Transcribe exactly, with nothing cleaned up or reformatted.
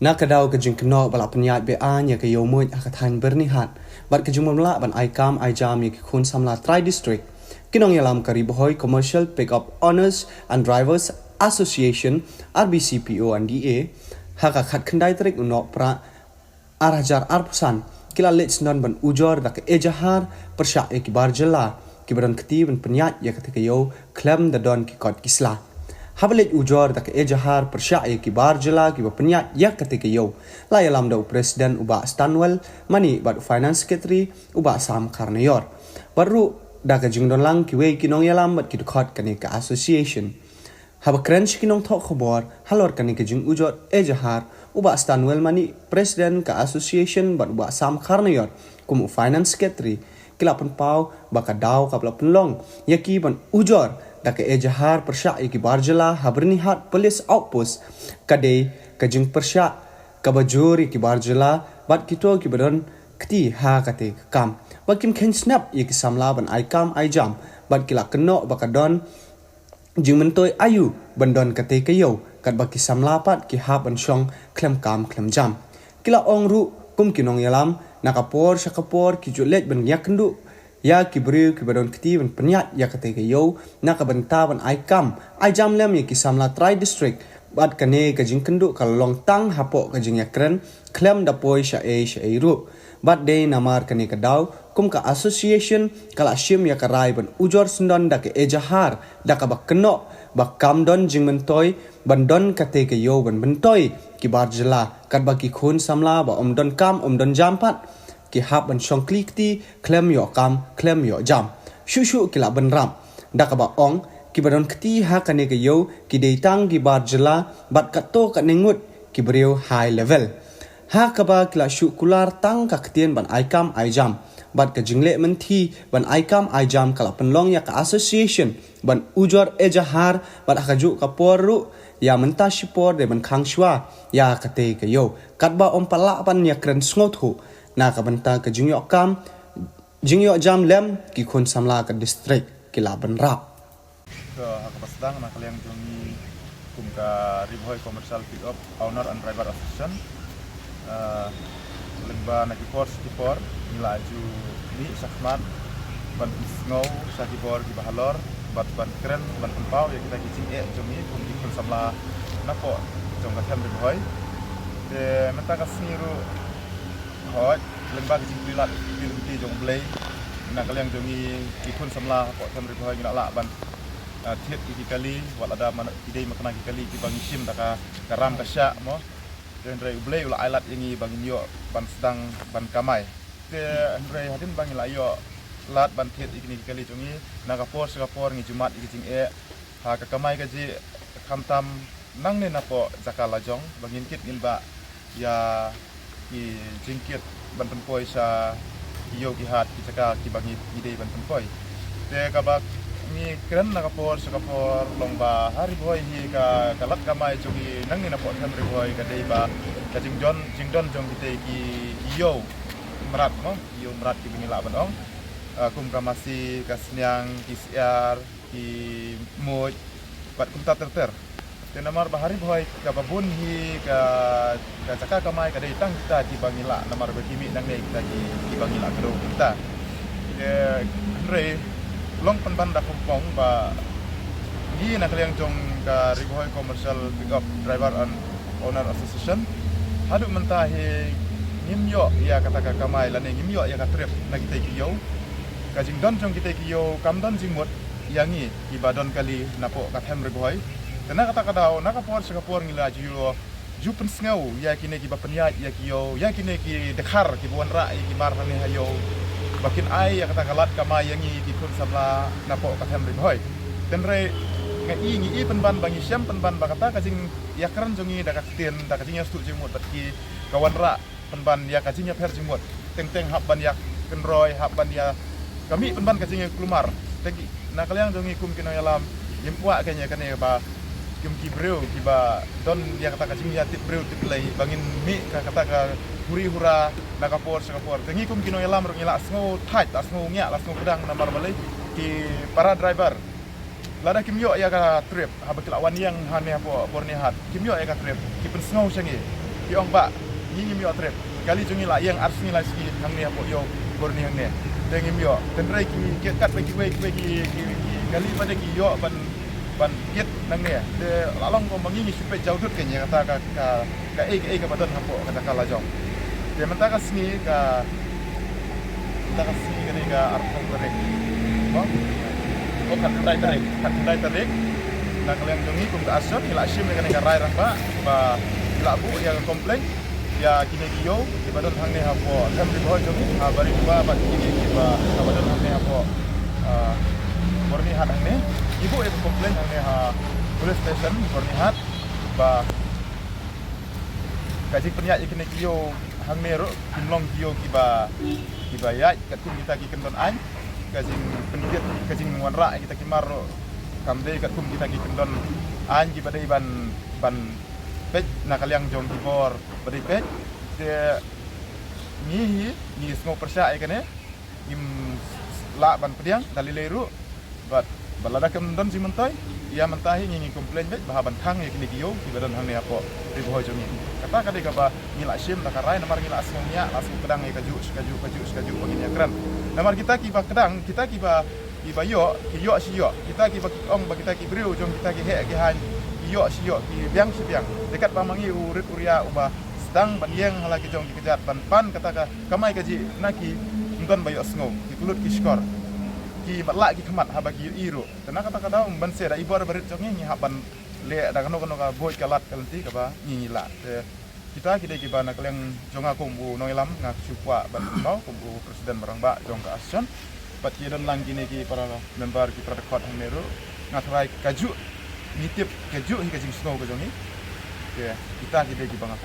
Na ka daw ka jingkynnoh ba la pynïaid be-aiñ ïa ka ïew muid ha ka thaiñ Byrnihat bad ka jingbym lah ban ai kam ai jam ïa ki khun samla trai district, ki nongïalam ka Ri Bhoi Commercial Pickup Owners and Drivers Association, R B C P O and D A, ha ka khatkhyndai tarik u Nohprah ar hajar arphew san, ki la leit syndon ban ujor da ka ejahar pyrshah ïa ki bar jylla kiba don kti ban pynïaid ïa kata ka ïew khlem da don ki kot ki sla. Haba leit ujor da ka ejahar pyrshah ïa ki bar jylla kiba pynïaid ïa kata ka ïew, la ïalam da u president u Bah Stanwell Mani bad u finance secretary u Bah Sam Kharnaior, bad ruh da ka jingdon lang kiwei ki nongïalam bad ki dkhot kane ka association. Haba kren sha ki nongthoh khubor halor kane ka jingujor ejahar, u Bah Stanwell Mani, president ka association, bad u Bah Sam Kharnaior kum u finance secretary, ki la pynpaw ba ka daw kaba la pynlong ïa ki ban ujor da ka ejahar pyrshah ïa ki bar jylla ha Byrnihat Police Outpost ka dei ka jingpyrshah kaba jur ïa ki bar jylla bad kito kiba don kti ha kata ka kam, ba kim kheiñ snap ïa ki samla ban ai kam ai jam, bad ki la kynnoh ba ka don jingmyntoi aïu ban don kata ka ïew katba ki samla pat ki hap ban shong khlem kam khlem jam. Ki la ong ruh kum ki nongïalam, na ka por sha ka por ki ju leit ban ïakynduh ïa ki briew kiba don kti ban pynïaid ïa kata ka ïew na ka bynta ban ai kam ai jam lem ïa ki samla trai district, bad kane ka jingkynduh ka la long tang hapoh ka jingïakren khlem da poi shaei shaei ruh. Bad dei namar kane ka daw, kum ka association, ka la shim ïa ka rai ban ujor syndon da ka ejahar da kaba kynnoh ba kam don jingmyntoi ban don kata ka ïew ban myntoi ki bar jylla, katba ki khun samla ba ym don kam ym don jam pat ki hap ban shong kli kti khlem ïoh kam khlem ïoh jam. Shuh shuh ki la bynrap da kaba ong kiba don kti ha kane ka ïew ki dei tang ki bar jylla bad katto katne ngut ki briew high level. Ha kaba ki la shu kular tang ka ktien ban ai kam ai jam bad ka jingleh mynthi ban ai kam ai jam ka la pynlong ïa ka association ban ujor ejahar, bad ha kajuh ka por ruh ïa mynta shipor dei ban khang shuwa ïa kata ka ïew katba ym pat lah ban ïakren sngewthuh na ka bynta ka jingïoh kam jingïoh jam lem ki khun samla ka district, ki la bynrap. To, ha kaba sdang na ka liang jong ngi kum ka Ri Bhoi Commercial Pickup Owner and Driver Association, ah, lyngba na ki por sha ki por ngi la ju mih shakhmat ban pynsngew sha ki bor kiba halor bad ban kren ban pynpaw ïa kita ki jingeh jong ngi kum ki khun samla napoh jong ka them Ri Bhoi. Te mynta ka sngi ruh, hooid, lyngba ka jingpyllait pyrkhat jong U Blei, na ka liang jong ngi ki khun samla hapoh them Ri Bhoi ngi la lah ban, ah, thied ïa ki kali, wat lada man ki dei ma kane ki kali kiba ngi shim da ka, ka ram ka shah mo. Te hynrei U Blei u la ai lad ïa ngi ba ngin ïoh ban sdang ban kamai. Te hynrei hadien ba ngi la ïoh lad ban thied ïa kine ki kali jong ngi, na ka por sha ka por ngi ju mad ïa ki jingeh ha ka kamai kajih, khamtam nangne napoh jaka lajong ba ngin kit ngin bah ïa ki jingkit ban pynpoi sha ki ïew ki hat ki jaka kiba ngi, ngi dei ban pynpoi. Te kaba ngi kren na ka por sha ka por long ba ha Ri Bhoi hi ka, ka lad kamai jong ngi nangne napoh them Ri Bhoi ka dei ba ka jingdon, jingdon jong kita ki ïew mrad mo, ïew mrad kiba ngi lah ban ong, ah, kum ka masi, ka sniang, ki syiar, ki muid bad kumta ter ter. Te namar ba ha Ri Bhoi kaba bun hi ka, ka jaka kamai ka dei tang kita kiba ngi lah, namar ba ki mih nangne kita ki, kiba ngi lah kdew kita. Te hynrei long pynban da kumta ba ngi na ka liang jong ka Ri Bhoi Commercial Pickup Driver and Owner Association, haduh mynta hi ngim ïoh ïa kata ka kamai lane ngim ïoh ïa ka trip na kita ki ïew. Ka jingdon jong kita ki ïew kam don jingmut ïa ngi kiba don kali napoh ka them Ri Bhoi. Te na kata ka daw, na ka por sha ka por ngi la ju ïoh, ju pynsngew ïa kine kiba pynïaid ïa ki ïew, ïa kine ki dkhar kiba wanrah ïa ki mar hangne ha ïew, ba kin ai ïa kata ka lad kamai ïa ngi ki khun samla napoh ka them Ri Bhoi. Te hynrei nga i, ngi i pynban ba ngi shem pynban ba kata ka jingïakren jong ngi da ka ktien, da ka jingïasuk jingmut bad ki, ka wanrah pynban ïa ka jingïapher jingmut. Teng teng hap ban ïakynroi, hap ban ïa, ka mih pynban ka jingïakulmar. Te ngi, na ka liang jong ngi kum ki nongïalam, ngim kwah kein ïa kane ba kum ki briew kiba don ïa kata ka jingïatip briew tip Blei ba ngin mih ka kata ka huri hura na ka por sha ka por. Te ngi kum ki nongïalam ruh ngi la sngew thait, la sngew ngiah, la sngew kdang namar balei ki para driver, lada kim ïoh ïa ka trip, haba ki la wan ïeng hangne hapoh Byrnihat, kim ïoh ïa ka trip, ki pynsngew sha ngi. Ki ong ba ngi ngim ïoh trep. Kali jong ngi la ïeng ar sngi lai sngi hangne hapoh ïew Borni hangne. Te ngim ïoh. Tynrai ki, ki katba kiwei kiwei ki, ki, ki kali pat de ki ïoh ban, ban kit nangne. Te la long kumba ngi ngi shu peit jawdut kein ïa kata ka, ka, kaei kaei kaba don hapoh kata ka lajong. Te mynta ka sngi ka Mynta ka sngi ka dei ka arphew tarik. Mo? Oh, khatkhyndai tarik. Khatkhyndai tarik. Na ka liang jong ngi kum ka association ngi la shim ïa kane ka rai rangbah ba ngi la buh ïa ka complaint ïa kine ki ïew kiba don hangne hapoh Them Ri Bhoi jong ngi, ha Baritubang bad kine kiba, kiba don hangne hapoh, ah, Byrnihat hangne. Ngi buh ïa ka complaint hangne ha police station Byrnihat ba ka jingpynïaid ïa kine ki ïew hangne ruh kim long ki ïew kiba, kiba ïaid katkum kita ki kyndon aiñ. Ka jingpynkit, ka jingwanrah ïa kita ki mar ruh kam dei katkum kita ki kyndon aiñ kiba dei ban, ban peit na ka liang jong ki bor ba dei peit. Te ngi hi ngi sngew pyrshah ïa kane, ngim lah ban pdiang da lei lei ruh. Bad ba lada kam don jingmyntoi, ïa mynta hi ngi ngi complain beit ba hap ban khang ïa kine ki ïew kiba don hangne hapoh Ri Bhoi jong ngi. Kata ka dei kaba ngi la shim da ka rai namar ngi la sngewsih, la sngewkdang ïa kajuh shi kajuh, kajuh shi kajuh ba ngin ïa kren. Namar kita kiba kdang, kita kiba, kiba ïoh, ki ïoh shi ïoh. Kita kiba ki ong ba kita ki briew jong kita ki heh ki haiñ, ki ïoh shi ïoh, ki biang shi biang. Te katba ma ngi u rit u riah uba sdang ban ïeng ha la ki jong ki kjat ban pan kata ka kamai kajih na ki, ym don ba ïohsngew, ki klut ki shkor, ki matlah ki khmat haba ki ïohi ruh. Te na kata ka daw ym banse da i bor ba rit jong ngi ngi hap ban leh da kano kano ka buit ka lad ka lynti kaba ngi ngi lah. Te kita ki dei kiba na ka liang jong nga kum u nongïalam nga shu kwah ban kynmaw kum u president ba rangbah jong ka association. Bad ki don lang kine ki para member ki para dkhot hangne ruh. Nga tharai kajuh ngi tip kajuh hi ka jingsngew ka jong ngi. Te kita ki dei kiba nga